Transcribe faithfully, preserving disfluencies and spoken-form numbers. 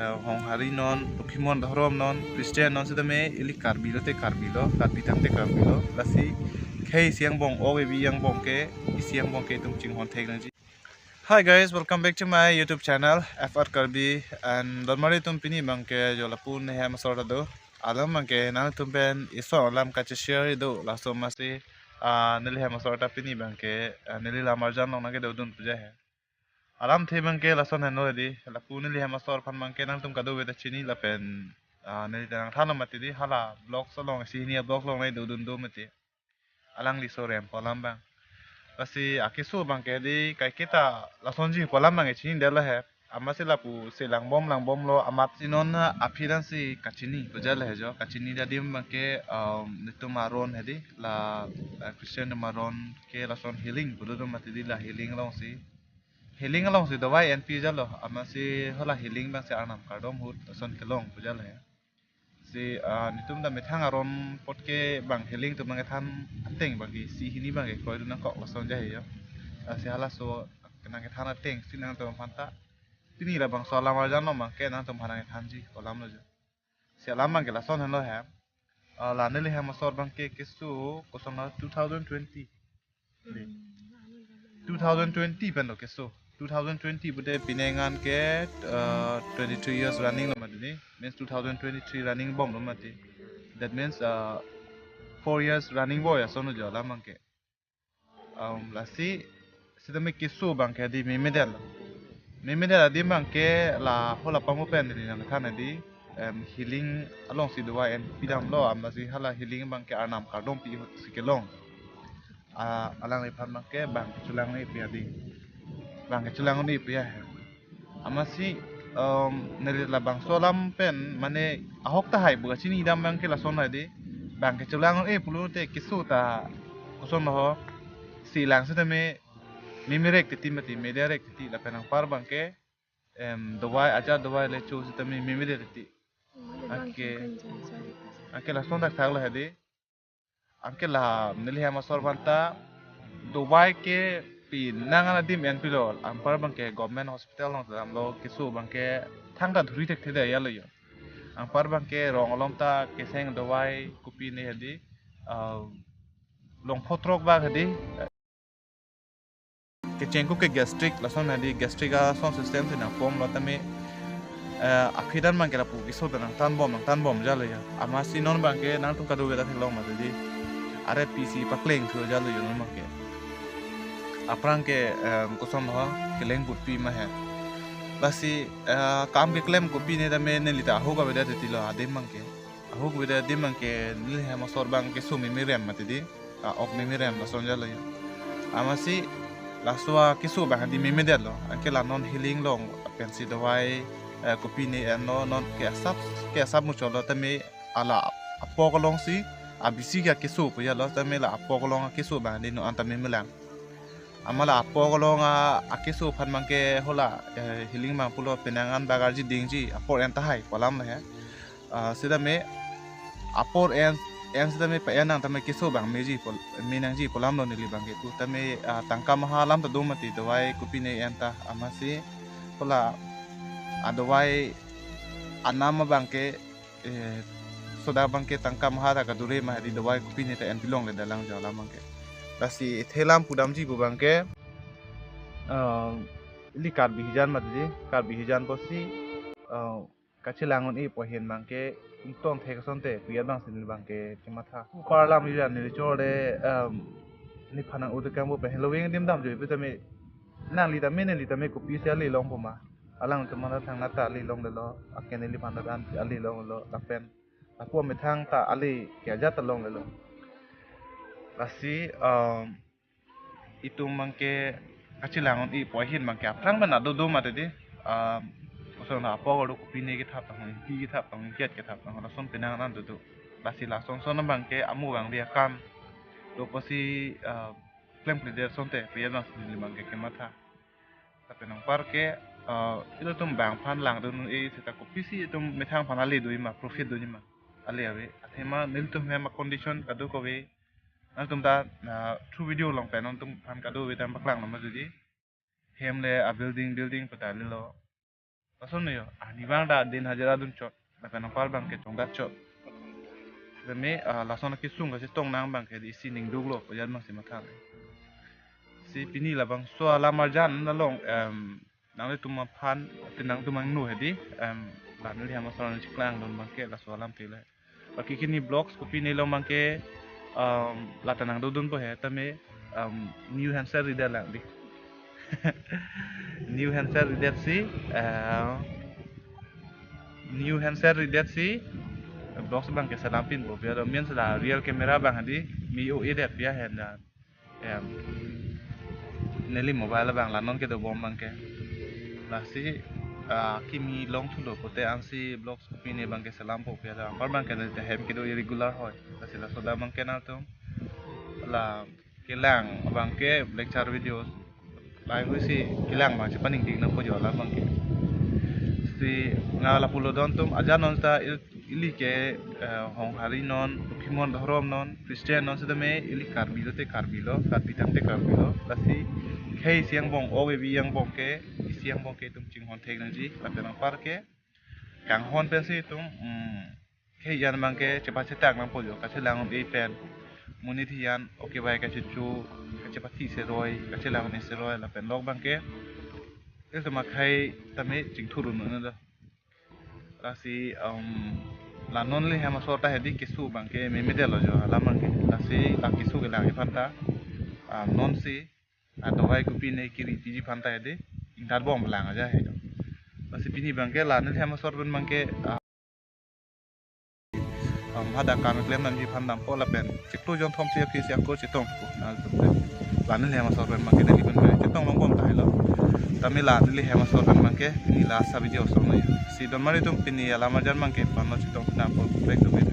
Honghari non, Lokhimon dhorom non, Christian non sitame ili Karbi lote Karbi lo, Karbi tangte Karbi lo. Lasi khei isi angbong, ok evi angbong ke, isi angbong ke itum chinghon thek nangji. Hi guys, welcome back to my YouTube channel, F R Karbi, and donmari atum, pini abangke jo lapu neli hem asor ta do. Alam abangke nangtum pen ison alam kacheshare do, laso amatsi, ah, neli hem asor ta pini abangke, ah, neli lammarjan along nangkedodun puja he. Alamthe abangke lason henlo hedi, lapu neli hem asor aphan abangke nangtum kadokave ta chini lapen, ah, neli ta nangthanlo mati di, hala vlogs along, isi hini a-vlogs along nangkedodun do mati. Alangli so rem pu alam abang. Lasi akeso abangke di kaiketa lasonji pu alam abangke chinidetlo he. Amatsi lapu se langbom langbomlo, amatsi non aphi dan si kachini puja le he jo. Kachini adim abangke, um, netum aron hedi, la, la Christian atum aron ke lason healing pulo do mati di, la healing alongsi. Healing alongsi dawai enpi jalo, amatsi hala healing abangsi arnam kardom ahut lason kelong puja le he. Si, ah, netum ta methang aron apot ke bang healing atum nangkethan ateng abangke isi hini abangke kroidun nangkok lason ja he jo. Ah, si halaso nangkethan ateng si nangtum aphan ta pini labangso alammarjan along abangke nangtum aphan nangkethanji pu alam lo jo. Si alam abangke lason henlo he. Ah, la neli hem asor abangke keso kosonlo two thousand twenty. Two thousand twenty pen lo keso. Two thousand twenty pute pini angan ke, uh, twenty-three years running lo mati di. Means two thousand twenty-three running bomlo mati. That means, uh, four years running boy ason jo alam abangke. Um, lasi sitame keso abangke di memedetlo. Memedetlo adim abangke la hala pamu pen di nangthan di, em, healing alongsi dawai enpi damlo, amatsi hala healing abangke arnam kardom pi ahut si kelong. Ah, alangliphan abangke bang kechelang-un-epi adi. Bang kechelang-un-epi ahem. Amatsi, um, neli labangso alam pen, mane ahok tahai bu kachini dam abangke lason hedi. Bang kechelang-un-e pulote keso ta kosonlo ho. Si lang sitame memerek titi mati, memerek titi lapen anpar abangke, em, dawai, ajat dawai le cho sitame memerek titi. Anke, anke lason thakthak lo hedi. Anke la neli hem asor aphan ta dawai ke pinang an adim enpilo, anpar abangke government hospital along damlo, keso abangke thangta dhuri thekthedetlo jo. Anpar abangke rong alom ta keseng dawai kopine hedi, ah, longpho throk bak hedi. Kechengkup ke gastric, lason hedi gastric ason system si nangpomlo tame, eh, aphi dan abangke lapu keso ta nangthanbom, nangthanbom jalo jo. Amatsi non abangke nangtum kadokave ta theklong mati di. Are pisi pakleng thu jalo jo non abangke. Aphrang ke, em, kosonlo ho, keleng putpi ma he. Lasi, eh, kam keklem kopine tame neli ta ahok avedet titilo adim abangke. Ahok avedet adim abangke neli hem asor abangke keso memerem mati di. Ah, ok memerem lason jalo jo. Amatsi laso akeso abang di memedetlo. Anke la non healing along pensi dawai, eh, kopine enlo, non ke asap, ke asap muchotlo tame hala apok alongsi, abisi ke akeso pu jalo tame la apok along akeso abang di non anta memelang. Amat la apok along a, akeso aphan abangke hala, eh, healing abang pulo penang an bak arji dingji, apor en tahai pu alam lo he. Ah, sitame apor en, en sitame pa-en nang tame keso abang meji pu, menangji pu alam lo neli abangke pu tame, ah, tangka maha alam ta do mati dawai kopine en ta, amatsi hala adawai anam abangke, eh, soda abangke tangka maha ta kadure ma hedi, dawai kopine ta enpi longledet lang jo alam abangke. Lasi thelam pudamji pu abangke, ah, ili Karbi hijan mati di, Karbi hijan pusi, ah, kachelang-un-e pu ahin abangke ington thek asonte pu abang si neli abangke chematha. Upar alam yu jan neli chole, em, nephan nang-utukang pu pen heloving adim damjoi pu tame nangli tame neli tame kopisi ale longpo ma. Alangtum aphan ta thangnat ta ale longlelo, anke neliphan ta an ale longlelo, lapen lapu amethang ta ale ke ajat ta longlelo. Lasi, em, itum abangke kachelang-un-e pu ahin abangke aphrang pen ado do mati di, ah, kosonlo apok ado kopine kethap tang, ingti kethap tang, ingket kethap tang, lason penang an dodo. Lasi lason son abangke amu abang dia kam do pusi, ah, klemkledet asonte pu abang si neli abangke kematha. Lapen anpar ke, ah, ilitum bang aphan langdun-e seta kopisi itum methang aphan ale doji ma, profit doji ma, ale ave. Athema nelitum hem a-condition kadokave nangtum ta, ah, through video along pen nangtum aphan kadokave ta paklang nama jodi. Hem le a-building, building pu ta lelo. Lason yo, arni abang ta din hajira dunchot, lapen anpar abangke chongdakchot. Tame, ah, lason akesung kachetong nang abangke di isi ningduklo, pu ajat abangsi mathang. Si pini labangso alam arjan along, em, nanglitum aphan, ati nangtum angno hedi, em, la neli hem asor nangcheklangdun abangke laso alam tile. Baki kini vlogs kopine along abangke, em, lata nangdodunpo he, tame, em, new handset ridet lang di. New handset ridet si, eh, new handset ridet si, vlogs abangke selam pinpo, biar means la real camera abang hedi, mi o edet biar hen dan. Em, neli mobile abang la non kedobom abangke. Lasi, ah, kimi longthulo pute ansi vlogs kopine abangke selampo pu ajat. Anpar abangke neli ta hem kedo irregular hoi. Lasi laso adak abangke nangtum la kelang abangke lecture videos. Lahai hui si kelang abang chepaningting nangpo jo alam abangke. Si nang lapulo don atum ajat non ta il- ili ke, eh, Honghari non, Lokhimon dhorom non, Christian non, sitame ili Karbi lote Karbi lo, Karbi tangte Karbi lo. Lasi khei isi angbong, o baby angbong ke, isi angbong ke itum chinghon thek nangji, lapen anpar ke kanghon pensi itum, mm, khei jan abangke chepachetak nangpo jo, kachelang un-e pen. Monit hijan, okay bai kachecho, kachepathi seroi, kachelang un-e seroi, lapen lok abangke ilitum akhei tame chingthur un-e do. Lasi, um, la non neli hem asor ta hedi keso abangke memedetlo jo alam abangke. Lasi la keso kelang aphan ta, ah, non si, ah, dawai kopine kiri piji aphan ta hedi ingdarbom lang aja he. Lasi pini abangke la neli hem asor pen abangke, ah, um, hadak kam klem nangji aphan dampo lapen chiklo jonthom si aphi si ako chetongpo. Nangtum la neli hem asor pen abangke neli pen chetong longbom tahai lo. Tame la neli hem asor pen abangke pini last video asor noi. Si don mari tum pini alam arjan abangke pano chetong dampo. Back to video.